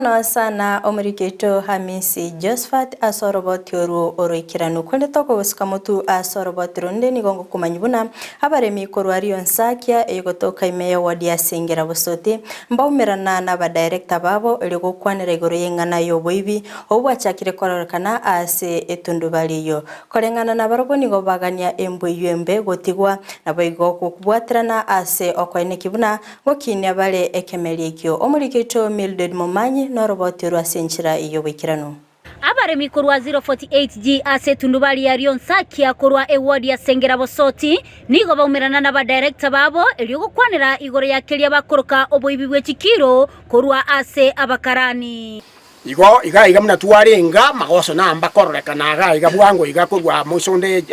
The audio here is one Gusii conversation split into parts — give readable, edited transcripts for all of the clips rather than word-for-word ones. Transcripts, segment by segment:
Mono sana omoriki oito Hamisi Josphat ase oroboti orwo oroikeranu. Korende tokogosuka motu ase oroboti ronde nigo ngokomanyia buna abaremi korwa Rionsakia eyogotoka ime ye ward ya Sengera Bosoti mbaumerana na abadirector babo erio gokwanera igoro y'eng'ana y'oboibi obwo bwachakire kororekana ase etundubari eyio. Koreng'ana nabarobwo nigo bagania embwa eyio embe gotigwa, naboigo gokobwaterana ase okoeneki buna Gokinia bare ekemeria ekio. Omoriki oito Mildred Momanyi noroboti orwo ase enchera y'oboikeranu. Abaremi korwa 048G ase etundubari ya Rionsakia korwa eward ya Sengera Bosoti nigo baumerana nabadirector babo erio gokwanera igoro ya keria bakoroka oboibi bwe chikiro korwa ase abakarani. Igo iga iga buna twarenge amagoso namba kororekana iga iga bwango iga korwa moisonde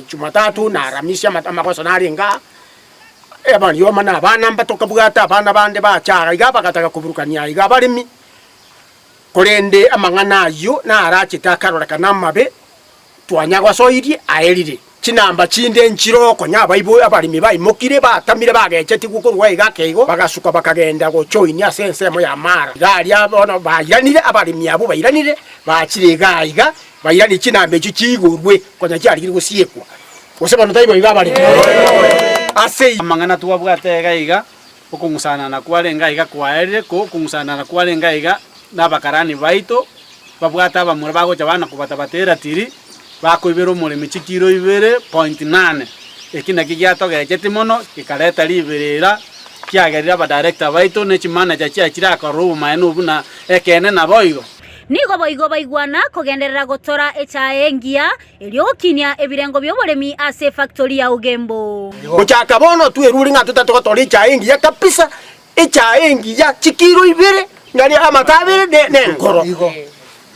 Jumatatu na Aramisi amagoso narenge aa. Abarioma na abana mbatokabwate abana bande bacha iga iga bagataka koburukania iga abaremi, korende amang'ana ayio narachete akarorekana amabe, twanyagosoirie aerire. Chinamba chinde nchiroo konya abaibo abaremi baimokire batamire bagechetigwe korwa iga ake igo, bagasuka bakagenda gochoinia ase ensemo ya Mara. Iga aria bono bairanire, abaremi abwo bairanire, bachire iga iga, bairanie chinamba echio chiigorwe konya chiarigire gosiekwa. Gose bono taibo iga abaremi ase. Amang'ana twabwate iga iga, okong'usanana kwarenge aiga kwaerire, ko okong'usanana kwarenge aiga nabakarani baito, babwate abamura bagocha bana kobatabata eratiri, bakoibera omoremi chikiro ibere point nane. Eki nakio giatogecheti mono, gekareta riberera, kiagerire abadirector baito ne chimanager chiachire akorora obomaene obwo buna ekeene naboigo. Nigo boigo baigwana kogenderera gotora echae engiya Erio gokinia ebirengo bi'oboremi ase efactori ya Ogembo. Gochaka bono twerure ng'a totagete gotora echae engiya kabisa, echae engiya chikiro ibere, nari amato abere ne nenkoro.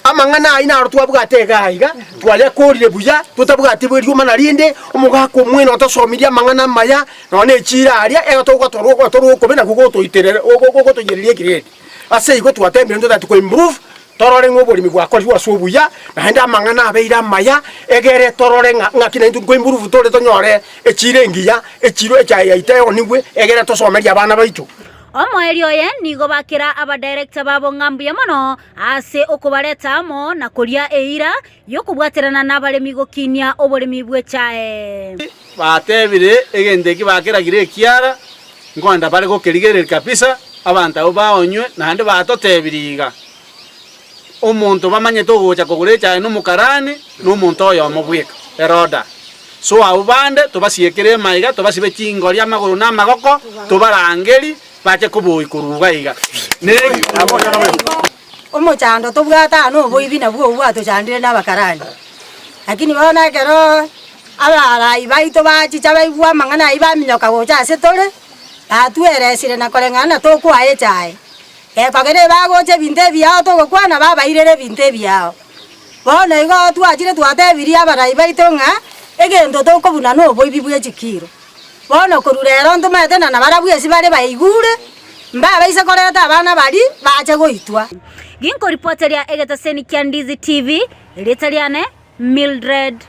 Amang'ana ayio naro twabwate iga iga, twayakorire buya, totabwati bw'eriomana rinde, omogaka omwene otosomirie amang'ana amaya, nonya na echiro aria, ero togotorwa ogotorwa okobe nakwo gotoiterera gotoiyereria egrade. Ase igo twatebire ntotagete ko improve, Torore ng'a oboremi bwakorirwe ase obuya, naende amang'ana abeire amaya, egere torore ng'a ng'aki naintwe nkoimprove tore tonyore echiro engiya, echiro echaye yaito eonigwe, egere tosomerie abana baito. Omoerio oye nigo bakera abadirector babo ng'a mbuya mono ase okobareta amo na koria eira y'okobwaterana nabaremi gokinia oboremi bw'echae. Batebire egento eki bakeragire ekiara, nkoenda bare gokerigereria kabisa, abanto abwo baonywe, naende batotebirie iga, Omonto bamanyete ogocha kogora echae nomokarani, nomonto oyomo bweka, Heroda. So abwo bande tobasiekere emaiga, tobasibe chingori amagoro na amagoko, tobarangeri bache koboyia korwa iga iga. Ne. Omochando tobwate aa noboibi nabwo obwo bwatochandire na abakarani. Lakini bono ekero abarai baito bachicha baigwa amang'ana ayio baminyoka gocha ase tore, batweresire na koreng'ana na tokwaa echae. Gekogera ebagocha ebinto ebiao togokwana babairere ebinto ebiao. Bono igo twachire twatebirie abarai baito ng'a egento tokobuna noboibi bwe chikiro. Bono korwa rero ntomaete na nabarabwo ase bare baigure, mbabaise koreta abana baria bache goitwa. Ginkoripoteria egetaseni kia Ndizi TV, erieta riane Mildred.